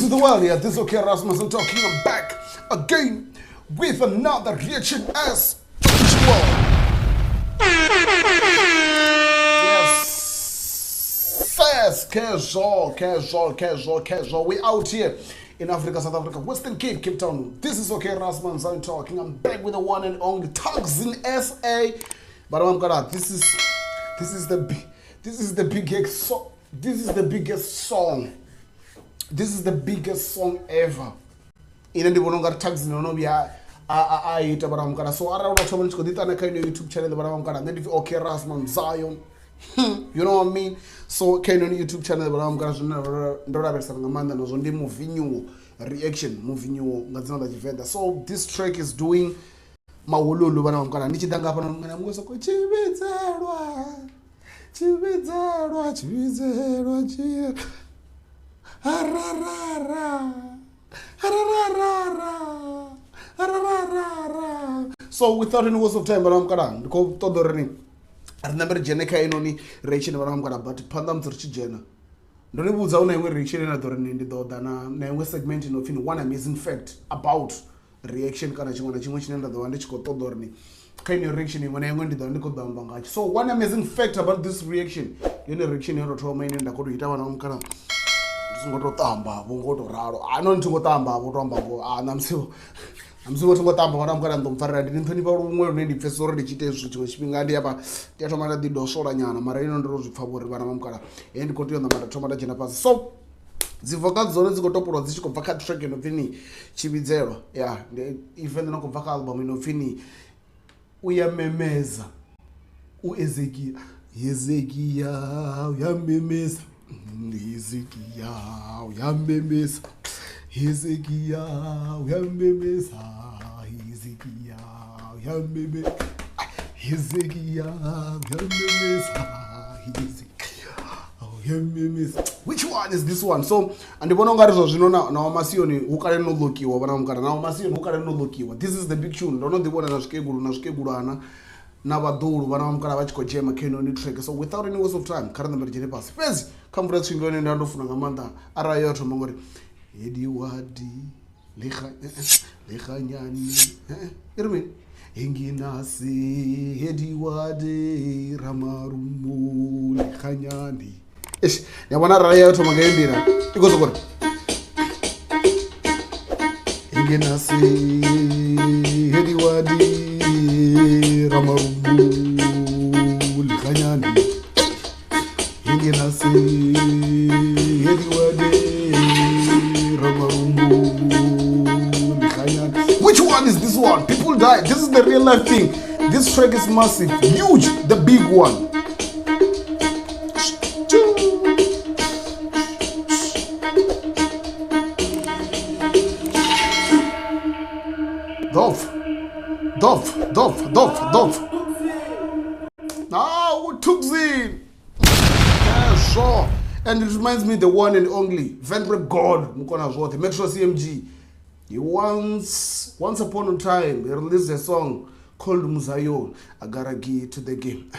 to the world. Yeah, this is okay Rasmus. I'm talking. I'm back again with another reaction as usual. Yes, yes, casual, casual, casual, casual. We out here in Africa, South Africa, Western Cape, Cape Town. This is okay Rasmus. I'm talking. I'm back with the one and only Thukzin SA. But I'm gonna. This is the biggest so, this is the biggest song. This is the biggest song ever. Ine ndi vhona ungari Thukzin no no vhuya a ita vhana mukala. So arali u thoma ni tshi khou ḓi ṱana kha ino YouTube channel vhana mukala, nṋe ndi pfi okay Rasman Zion. You know what I mean? So kha ino YouTube channel vhana mukala, zwine ndo lavhelesa nga maanḓa nazwo ndi Muvinyuwo reaction, Muvinyuwo nga dzina ḽa Tshivenḓa. So this track is doing mahululu vhana mukala. Ndi tshi ḓa nga hafha na muṅwe soko tshivhidzelwa tshivhidzelwa tshivhidzelwa tshi hararara hararara hararara. So without any waste of time vhana mukala, ndi khou ṱoḓa uri ni ri nambe ri dzhene kha inoni reaction vhana mukala. But phanḓa musi ri tshi dzhena, ndo ni vhudza hu na iṅwe reaction ine nda ḓo ri ndi ḓo ḓa na iṅwe segment ino pfhi one amazing fact about reaction kana tshiṅwe na tshiṅwe tshine nda ḓo vha ndi tshi khou ṱoḓa uri ni kha ino reaction iṅwe na iṅwe ndi ḓo vha ndi khou ḓo amba ngatsho. So one amazing fact about this reaction, yone reaction yo tou thoma ine nda khou tou ita vhana mukala, ndi songo tou tamba vho ngo tou ralo ano ndi songo tamba vho to amba ngo a ṋamusi ṋamusi vho songo tamba vhana mukala. Ndo mpfarela ndi ṱhonifha luṅwe lune ndi pfesesa uri ndi tshi ite zwithu tshiṅwe tshifhinga ndi afha ndi a thoma nda ḓi dosola nyana, mara ino ndi to zwi pfha vho uri vhana vha mukala he ndi khou tea u ṋamba nda thoma nda dzhena fhasi. So dzi vocal dzone dzi khou topolwa dzi tshi khou bva kha track ino pfhi ni tshivhidzelwa ya ndi even no khou bva kha album ino pfhi ni uyamemeza uEzekiya Hezekiya uyamemeza Hezekiya uyamemeza Hezekiya uyamemeza Hezekiya uyamemeza Hezekiya uyamemeza Hezekiya uyamemeza. Which one is this one? So andibona ungari zwa zwino na wa Masiyoni hu kale no lokiwa vhana mukala na wa Masiyoni hu kale no lokiwa. This is the big tune. Ndo no ḓi vhona na zwikegulu na zwikegulwana na vhaḓuhulu vhana vha mukala vha tshi khou dzhema kha inoni track. So without any waste of time, kha ri ṋambe ri dzhene fhasi. Fhedzi kha mvula tswingo yone nda ndo funa nga maanḓa arali yo thoma ngori hediwadi leganyane i ri mini enginasi hediwadi ramarumo leganyane. Eish, ni a vhona arali yo thoma nga heyo nḓila i khou soko ri enginasi hediwadi ramarumo leganyane enginasi hediwadi ramarumo leganyane. Which one is this one? People die. This is the real life thing. This track is massive, huge, the big one. Dove, Dove, Dove, Dove, Dove. Ah, Thukzin. Yeah, sure. And it reminds me the one and only Ventre God Mukona Zwote, Metro CMG. He once upon a time, he released a song called Muzayon. I gotta get to the game.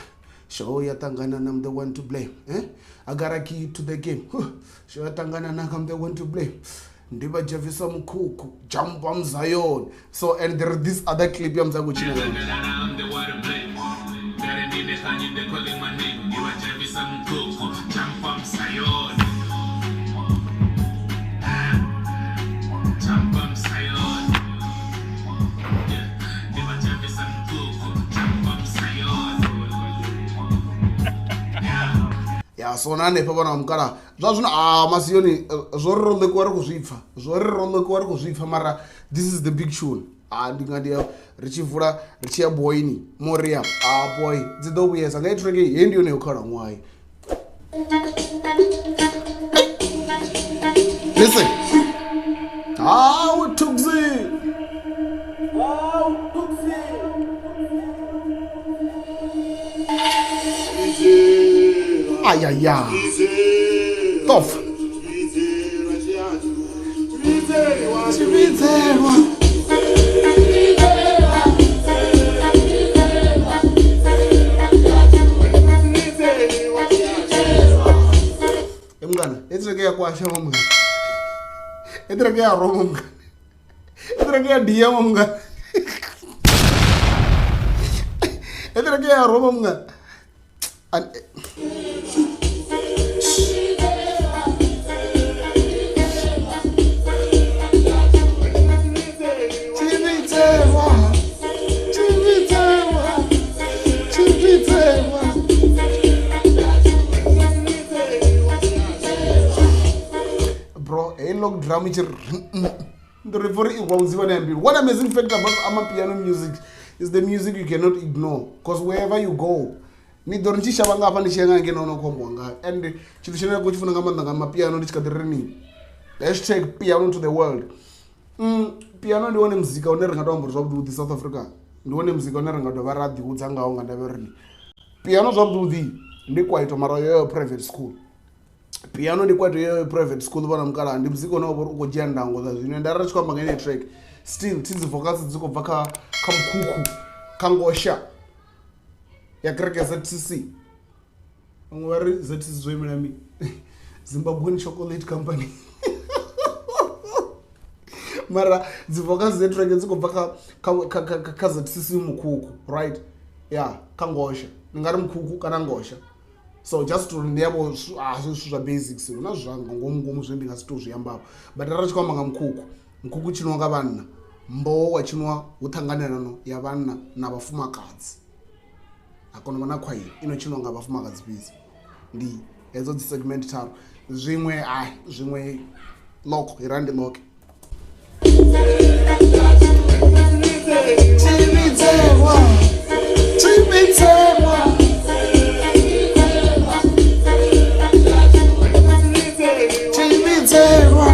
Show ya tangana, I'm the one to blame. Eh? I gotta get to the game. Show ya tangana, I'm the one to blame. Ndiba Javisa Mkuku, jump on Zion. So, and there is this other clip I'm I'm the one to blame. They calling my name. Ndiba Javisa Mkuku, jump on Zion. Jump on Zion. Yeah. Ndiba Javisa Mkuku, jump on Zion. Yeah. Ya so na hanefha vhana mukala zwa zwino a Masiyoni zwo ri ro ḽekiwa ri khou zwi pfa, zwo ri ro ḽekiwa ri khou zwi pfa, mara this is the big tune. A ndi nga ndi ri tshi vula ri tshi ya boyini moria a boy dzi ḓo vhuyesa nga track heyi ndi yone yo khalaṅwaha. Listen. Ah, Thukzin. Wow, Thukzin. Ay ay ay. Tof. Tshivhidzelwa. Mngana, heyi track ya kwasha mngana. He ṱireke ya roma mungana, he ṱireke ya dia mungana, he ṱireke ya roma mungana. Tshivhidzelwa, tshivhidzelwa, tshivhidzelwa. Bro, hey, log drum i tshi ri ndi ri pfa uri i rwa vhudzivhani ha mbilu. One amazing fact about amapiano music is the music you cannot ignore, because wherever you go ni ḓo ri ni tshi shavha nga hafha ni tshi ya nga ngeno no khou ambiwa ngayo. And tshithu tshine nda khou tshi funa nga maanḓa nga mapiano ndi tshi kha ḓi ri ni hashtag piano to the world. Piano ndi wone muzika une ri nga to amba uri zwavhuḓi vhuḓi South Africa ndi wone muzika une ri nga dovha ra ḓihudza ngawo nga ndavha uri piano zwavhuḓi vhuḓi ndi kwaito mara yo private school. Piano ndi kwaito yo private school vhona mukalaha ndi muzika une wa vha uri u khou dzhia ndango zwa zwino. Nda ri tshi khou amba nga ine track still thi dzi vocals dzi khou bva kha mukhukhu kha ngosha ya kereke ya ZCC. Vhaṅwe vha ri ZCC zwo imela mini? Zimbabwean Chocolate Company. Mara dzi vocals dze track dzi khou bva kha ZCC mukhukhu, right? Yeah, kha ngosha. Ndi nga ri mukhukhu kana ngosha. So just to ndi yavho zwithu zwa basics hu na zwa nga ngomu ngomu zwine ndi nga si to zwi ambavho. But arali tshi khou amba nga mukhukhu, mukhukhu tshiniwa nga vhanna, mboho wa tshiniwa hu ṱhanganelano ya vhanna na vhafumakadzi. Ha kona u vha na khwairi ino tshiniwa nga vhafumakadzi fhedzi. Ndi hedzo dzi segment tharu. Zwiṅwe ai zwiṅwe lock irandi lock. Tshivhidzelwa, tshivhidzelwa. Tshivhidzelwa, tshivhidzelwa.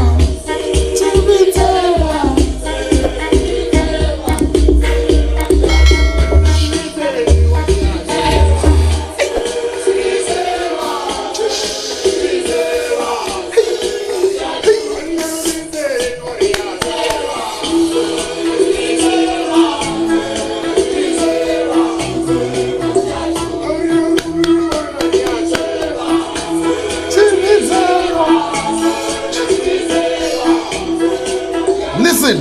Listen.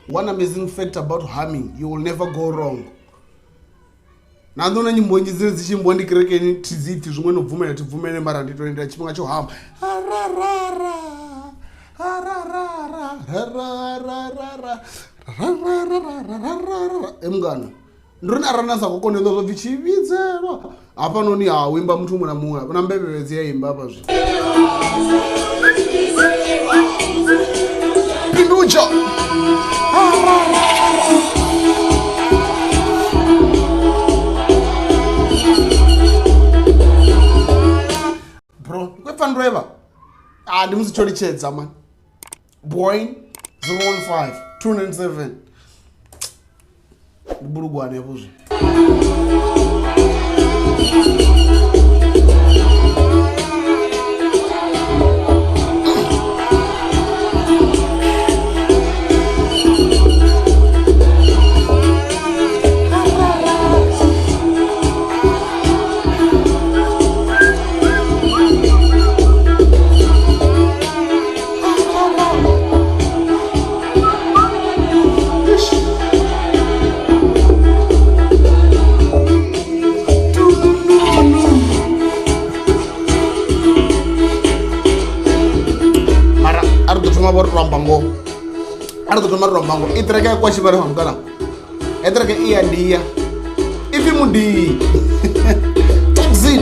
One amazing fact about humming, you will never go wrong. Na ndo na nyimbo nnzhi dzine dzi tshi imbiwa ndi kerekeni thi dzi pfi zwiṅwe no bvumela thi bvumele mara ndi to lindela tshifhinga tsho hama. Ararara, ararara, rararara, rararara. E mungana, ndi uri arali na sa khou kona hezwo zwo pfi tshivhidzelwa hafhanoni ha u imba muthu muṅwe na muṅwe na mbevhevhe dzi a imba hafha zwino. Pindutsho. Bro, ndi khou pfa ndo Ah, ndi musi tsho litshedza man. Boy 015 297. Ndi bulugwane hafho zwino. Mara a ri ḓo thoma vho ri to amba ngoho, a ri ḓo thoma ri to amba ngoho. I ṱireke ya kwa tshivhalo ha mukala, he ṱireke i ya dia ipfi mudii toxin.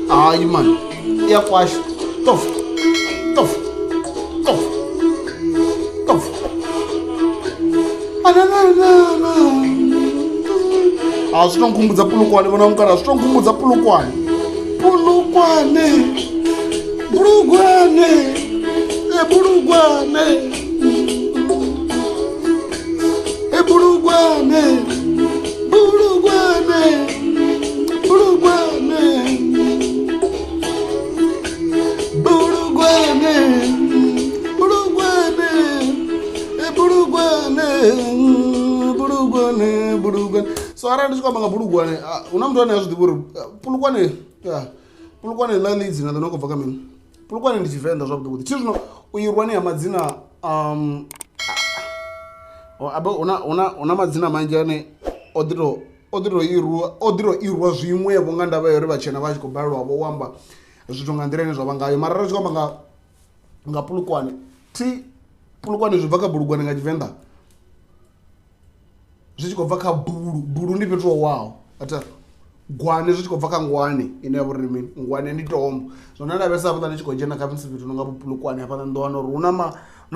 Hayi man, i ya kwasha. Tof, tof, tof, tof. A zwi to nkhumbudza Polokwane vhona mukala, zwi to nkhumbudza Polokwane. Polokwane, Bulugwane, e Bulugwane, e Bulugwane, Bulugwane, Bulugwane, Bulugwane, Bulugwane, Bulugwane, Bulugwane, Bulugwane. So arali ndi tshi khou amba nga Bulugwane, hu na muthu ane a zwi ḓivha uri Pulukwane, Pulukwane ḽa ḽi dzina ḽi no khou bva kha mini? Pulukwane ndi Tshivenḓa zwavhuḓi vhuḓi. Thi zwino u irwani ya madzina huna madzina manzhi ane o ḓi to o ḓi to irwa o ḓi to irwa zwiṅwevho nga ndavha ya uri vhatshena vha tshi khou balelwa vho u amba zwithu nga nḓila ine zwa vha ngayo. Mara ri tshi khou amba nga Pulukwane, thi Pulukwane zwi bva kha Bulugwane nga Tshivenḓa, zwi tshi khou bva kha bulu. Bulu ndi fhethu ho waho, ata gwane zwi tshi khou bva kha ngwane ine ya vha uri mini, ngwane ndi tombo. Zwino nda lavhelesa hafhaḽa ndi tshi khou dzhena kha musi fhethu nonga vhupulukwane hafhaḽa, ndi ḓo wana uri hu na hu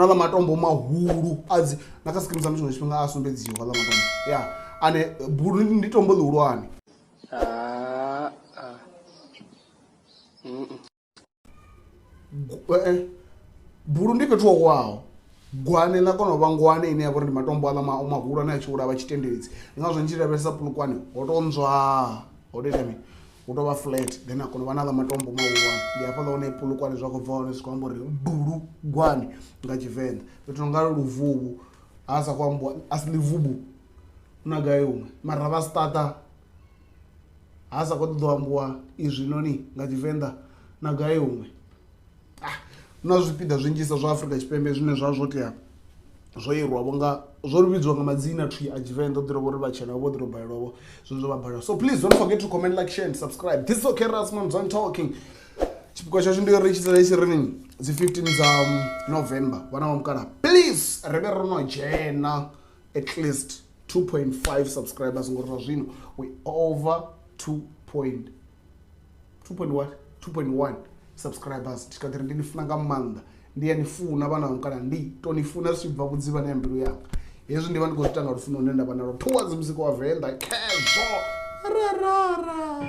na matombo mahulu a dzi na kha screen sa tshiṅwe tshifhinga a sumbedziwa haḽa matombo ya ane bulu ndi tombo ḽihulwane. Bulu ndi fhethu ho waho, gwane ḽa kona u vha ngwane ine ya vha uri ndi matombo aḽa mahulu ane a tshi hula vha tshitendeledzi. Ndi ngazwo ndi tshi lavhelesa Pulukwane ho to nzwaa, ho to ita mini, hu tovha flat, then a kona u vha na aḽa matombo mahulwane. Ndi hafhaḽa hune Pulukwane zwa khou bva hone, zwi khou amba uri bulu gwane nga Tshivenḓa. Fhethu nga Luvuvhu ha sa khou ambiwa a si Livubu na gai huṅwe, mara vha siṱaṱa ha sa khou ṱoḓa u ambiwa izwi noni nga Tshivenḓa na gai huṅwe. Na zwipiḓa zwinzhisa zwa Afrika Tshipembe zwine zwa zwo tea zwo irwa vho nga zwo vhidziwa nga madzina thwi a Tshivenḓa, ḓi uri vhatshena vho ḓi to balelwa vho zwine zwo vha balelwa. So please don't forget to comment, like, share and subscribe. This is Okay Rasmon Zone talking. Tshipikwa tshashu ndi uri tshi sala tshi ri dzi 15 dza November vhana vha mukala, please ri vhe ro no dzhena at least 2.5 subscribers, ngori zwa zwino we over 2.2 what 2.1 subscribers. Ndi kha ḓi ri ndi ni funa nga maanḓa, ndi ya ni funa vhana vha mukala, ndi to ni funa zwi tshi bva vhudzivhani ya mbilu yanga. Hezwi ndi vha ndi khou zwi ita nga lufuno lune nda vha nalwo towards muzika wa Venḓa. Khezwo rarara.